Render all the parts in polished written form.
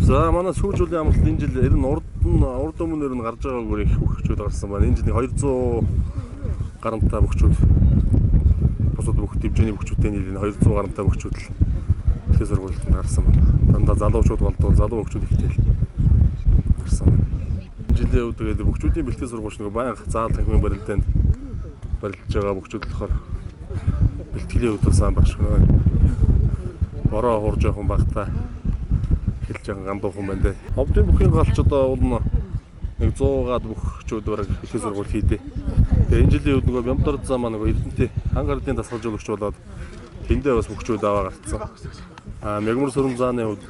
За, манай сүүжүүлийн амралт энэ жил ер нь урд нь урд өмнөр нь гарч байгаагаар их бөхчүүд гарсан байна. Энэ жил нэг 200 гарамтай бөхчүүд, бусад бүх дивжээний бөхчүүдтэй нийлэн 200 гарамтай бөхчүүд л бэлтгэл сургуультанд гарсан байна. Дандаа залуучууд болдгоо, залуу бөхчүүд ихтэй л гарсан байна. Энэ жилийн үед тэгээд бөхчүүдийн бэлтгэл сургууль нэг байнга заал танхимын барилдаанд барилдаж байгаа бөхчүүд болохоор бэлтгэлийн үед бас сайн багш байна. Бороо хурж явах багтаа хэлж байгаа гандуухан байна дээ. Ховдын бүхийн галч одоо уул нь нэг 100-аад бөхчүүд бараг бэлтгэл сургууль хийдэ. Тэгээ энэ жилийн үед нөгөө Бямдар зам маань нөгөө Эрдэнэтэй хангардын дасгалжуулагч болоод тэндээ бас бөхчүүд аваа гарцсан. Аа, Мягмар сүрэн зааны хувьд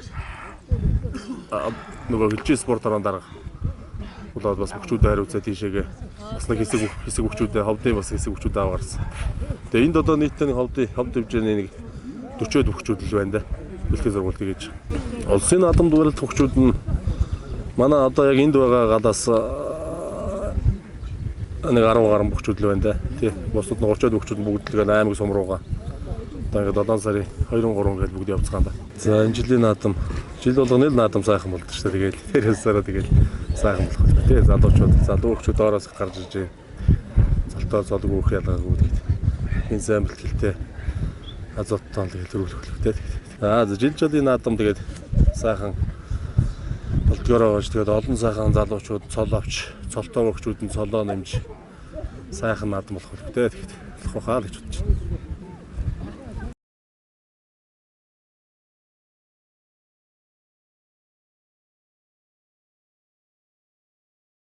нөгөө хилжээ спорт орон дарга болоод бас бөхчүүдээ хариуцаа тийшээгээ бас нэг хэсэг бөхчүүдээ, ховдын бас хэсэг бөхчүүдээ аваа гарсан. Тэгээ энд одоо нийтдээ нэг ховдын ховд хэмжээний нэг 40-од бөхчүүд л байна да. Бэлтгэл сургууль хийж. Улсын наадамд барилдах бөхчүүд нь манай одоо яг энд байгаа галаас нэг 10 гаруй бөхчүүд л байна да. Тий. Бусад нь 30-од бөхчүүд бүгд л аймаг сум руугаа. Одоо ингээд 7 сарын 2 3 гээд бүгд явцгаан да. За, энэ жилийн наадам жил болгоно л наадам сайхан болдог шүү дээ. Тэгэл тэр ясаараа тэгэл сайхан болох байх. Тий, залуучууд, залуу бөхчүүд доороос гарч ирж байна. Цолтой цолгүй их ялгаагүй тэгээд энэ сайн бэлтгэлтэй азоттон тэгэл төрүүлэх хэрэгтэй. Аа, жил жилийн наадам тэгээд сайхан болдгороо болж тэгээд олон сайхан залуучууд цол авч, цолтой бөхчүүд нь цолоо нэмж сайхан наадам болох хэрэгтэй. Тэгээд болох байхаа л гэж бодож байна.